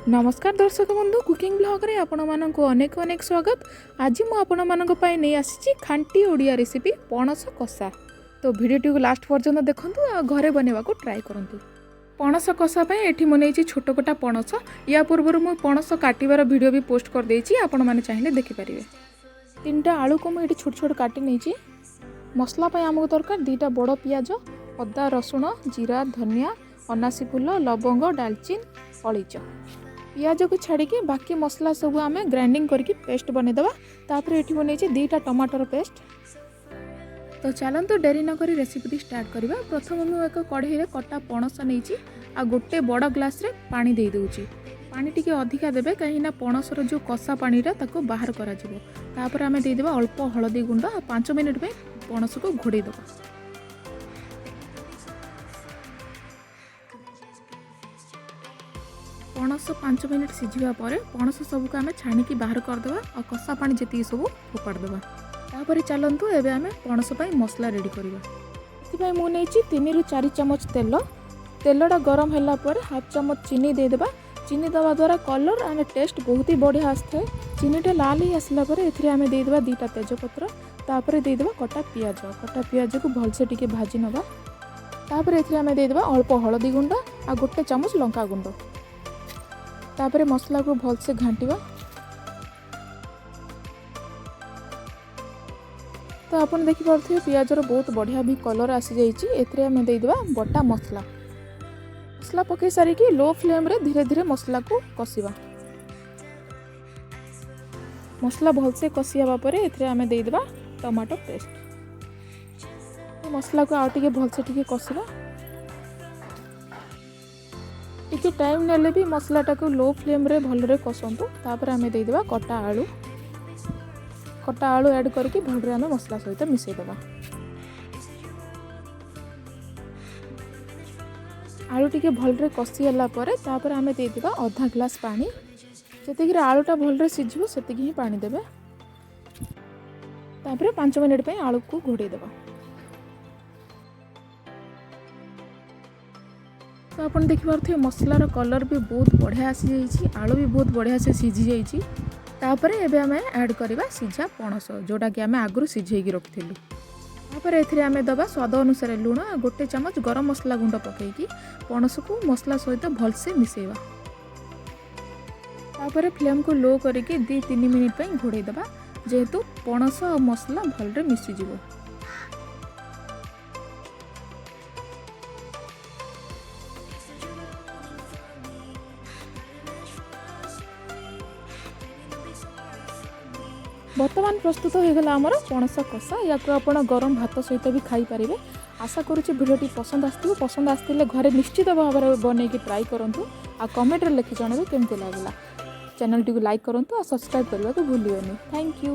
ନମସ୍କାର ଦର୍ଶକ ବନ୍ଧୁ, କୁକିଂ ବ୍ଲଗ୍ରେ ଆପଣମାନଙ୍କୁ ଅନେକ ଅନେକ ସ୍ୱାଗତ। ଆଜି ମୁଁ ଆପଣମାନଙ୍କ ପାଇଁ ନେଇ ଆସିଛି ଖାଣ୍ଟି ଓଡ଼ିଆ ରେସିପି, ପଣସ କଷା। ତ ଭିଡ଼ିଓଟିକୁ ଲାଷ୍ଟ ପର୍ଯ୍ୟନ୍ତ ଦେଖନ୍ତୁ ଆଉ ଘରେ ବନେଇବାକୁ ଟ୍ରାଏ କରନ୍ତୁ। ପଣସ କଷା ପାଇଁ ଏଠି ମୁଁ ନେଇଛି ଛୋଟ କଟା ପଣସ। ୟା ପୂର୍ବରୁ ମୁଁ ପଣସ କାଟିବାର ଭିଡ଼ିଓ ବି ପୋଷ୍ଟ କରିଦେଇଛି, ଆପଣମାନେ ଚାହିଁଲେ ଦେଖିପାରିବେ। ତିନିଟା ଆଳୁକୁ ମୁଁ ଏଠି ଛୋଟ ଛୋଟ କାଟି ନେଇଛି। ମସଲା ପାଇଁ ଆମକୁ ଦରକାର ଦୁଇଟା ବଡ଼ ପିଆଜ, ଅଦା, ରସୁଣ, ଜିରା, ଧନିଆ, ଅନାସୀ ଫୁଲ, ଲବଙ୍ଗ, ଡାଲଚିନି, ଅଳେଇଚ। ପିଆଜକୁ ଛାଡ଼ିକି ବାକି ମସଲା ସବୁ ଆମେ ଗ୍ରାଇଣ୍ଡିଙ୍ଗ କରିକି ପେଷ୍ଟ ବନେଇଦେବା। ତାପରେ ଏଠି ମୁଁ ନେଇଛି ଦୁଇଟା ଟମାଟର ପେଷ୍ଟ। ତ ଚାଲନ୍ତୁ, ଡେରି ନକରି ରେସିପିଟି ଷ୍ଟାର୍ଟ କରିବା। ପ୍ରଥମେ ମୁଁ ଏକ କଢ଼େଇରେ କଟା ପଣସ ନେଇଛି ଆଉ ଗୋଟେ ବଡ଼ ଗ୍ଲାସ୍ରେ ପାଣି ଦେଇଦେଉଛି। ପାଣି ଟିକେ ଅଧିକା ଦେବେ, କାହିଁକିନା ପଣସର ଯେଉଁ କଷା ପାଣିଟା, ତାକୁ ବାହାର କରାଯିବ। ତାପରେ ଆମେ ଦେଇଦେବା ଅଳ୍ପ ହଳଦୀ ଗୁଣ୍ଡ ଆଉ 5 ମିନିଟ୍ ପାଇଁ ପଣସକୁ ଘୋଡ଼େଇ ଦେବା। ପଣସ 5 ମିନିଟ୍ ସିଝିବା ପରେ ପଣସ ସବୁକୁ ଆମେ ଛାଣିକି ବାହାର କରିଦେବା ଆଉ କଷା ପାଣି ଯେତିକି ସବୁ ଫୋପାଡ଼ି ଦେବା। ତାପରେ ଚାଲନ୍ତୁ, ଏବେ ଆମେ ପଣସ ପାଇଁ ମସଲା ରେଡ଼ି କରିବା। ଏଥିପାଇଁ ମୁଁ ନେଇଛି 3ରୁ 4 ଚାମଚ ତେଲ। ତେଲଟା ଗରମ ହେଲା ପରେ ହାଫ୍ ଚାମଚ ଚିନି ଦେଇଦେବା। ଚିନି ଦେବା ଦ୍ୱାରା କଲର୍ ଆଣ୍ଡ ଟେଷ୍ଟ ବହୁତ ହି ବଢ଼ିଆ ଆସିଥାଏ। ଚିନିଟା ଲାଲ ହେଇ ଆସିଲା ପରେ ଏଥିରେ ଆମେ ଦେଇଦେବା ଦୁଇଟା ତେଜପତ୍ର। ତାପରେ ଦେଇଦେବା କଟା ପିଆଜ। କଟା ପିଆଜକୁ ଭଲସେ ଟିକେ ଭାଜି ନେବା। ତାପରେ ଏଥିରେ ଆମେ ଦେଇଦେବା ଅଳ୍ପ ହଳଦୀ ଗୁଣ୍ଡ ଆଉ ଗୋଟେ ଚାମଚ ଲଙ୍କା ଗୁଣ୍ଡ। ତାପରେ ମସଲାକୁ ଭଲସେ ଘାଣ୍ଟିବା। ତ ଆପଣ ଦେଖିପାରୁଥିବେ, ପିଆଜର ବହୁତ ବଢ଼ିଆ ବି କଲର୍ ଆସିଯାଇଛି। ଏଥିରେ ଆମେ ଦେଇଦେବା ବଟା ମସଲା। ମସଲା ପକାଇ ସାରିକି ଲୋ ଫ୍ଲେମ୍ରେ ଧୀରେ ଧୀରେ ମସଲାକୁ କଷିବା। ମସଲା ଭଲସେ କଷି ହେବା ପରେ ଏଥିରେ ଆମେ ଦେଇଦେବା ଟମାଟୋ ପେଷ୍ଟ। ମସଲାକୁ ଆଉ ଟିକେ ଭଲସେ ଟିକେ କଷିବା। ଟିକେ ଟାଇମ୍ ନେଲେ ବି ମସଲାଟାକୁ ଲୋ ଫ୍ଲେମ୍ରେ ଭଲରେ କଷନ୍ତୁ। ତାପରେ ଆମେ ଦେଇଦେବା କଟା ଆଳୁ। କଟା ଆଳୁ ଆଡ଼୍ କରିକି ଭଲରେ ଆମେ ମସଲା ସହିତ ମିଶାଇଦେବା। ଆଳୁ ଟିକେ ଭଲରେ କଷି ହେଲା ପରେ ତାପରେ ଆମେ ଦେଇଦେବା ଅଧା ଗ୍ଲାସ୍ ପାଣି। ଯେତିକିରେ ଆଳୁଟା ଭଲରେ ସିଝିବ, ସେତିକି ହିଁ ପାଣି ଦେବେ। ତାପରେ 5 ମିନିଟ୍ ପାଇଁ ଆଳୁକୁ ଘୋଡ଼େଇ ଦେବା। ତ ଆପଣ ଦେଖିପାରୁଥିବେ, ମସଲାର କଲର୍ ବି ବହୁତ ବଢ଼ିଆ ଆସିଯାଇଛି, ଆଳୁ ବି ବହୁତ ବଢ଼ିଆ ସେ ସିଝି ଯାଇଛି। ତାପରେ ଏବେ ଆମେ ଆଡ଼୍ କରିବା ସିଝା ପଣସ, ଯେଉଁଟାକି ଆମେ ଆଗରୁ ସିଝେଇକି ରଖିଥିଲୁ। ତାପରେ ଏଥିରେ ଆମେ ଦେବା ସ୍ୱାଦ ଅନୁସାରେ ଲୁଣ ଆଉ ଗୋଟେ ଚାମଚ ଗରମ ମସଲା ଗୁଣ୍ଡ ପକାଇକି ପଣସକୁ ମସଲା ସହିତ ଭଲସେ ମିଶାଇବା। ତାପରେ ଫ୍ଲେମ୍କୁ ଲୋ କରିକି 2-3 ମିନିଟ୍ ପାଇଁ ଘୋଡ଼େଇ ଦେବା, ଯେହେତୁ ପଣସ ଆଉ ମସଲା ଭଲରେ ମିଶିଯିବ। ବର୍ତ୍ତମାନ ପ୍ରସ୍ତୁତ ହୋଇଗଲା ଆମର ପଣସ କଷା। ୟାକୁ ଆପଣ ଗରମ ଭାତ ସହିତ ବି ଖାଇପାରିବେ। ଆଶା କରୁଛି ଭିଡ଼ିଓଟି ପସନ୍ଦ ଆସିଥିବ। ପସନ୍ଦ ଆସିଥିଲେ ଘରେ ନିଶ୍ଚିତ ଭାବରେ ବନେଇକି ଟ୍ରାଏ କରନ୍ତୁ ଆଉ କମେଣ୍ଟରେ ଲେଖି ଜଣାଇବେ କେମିତି ଲାଗିଲା। ଚ୍ୟାନେଲଟିକୁ ଲାଇକ୍ କରନ୍ତୁ ଆଉ ସବସ୍କ୍ରାଇବ୍ କରିବାକୁ ଭୁଲିବେନି। Thank you.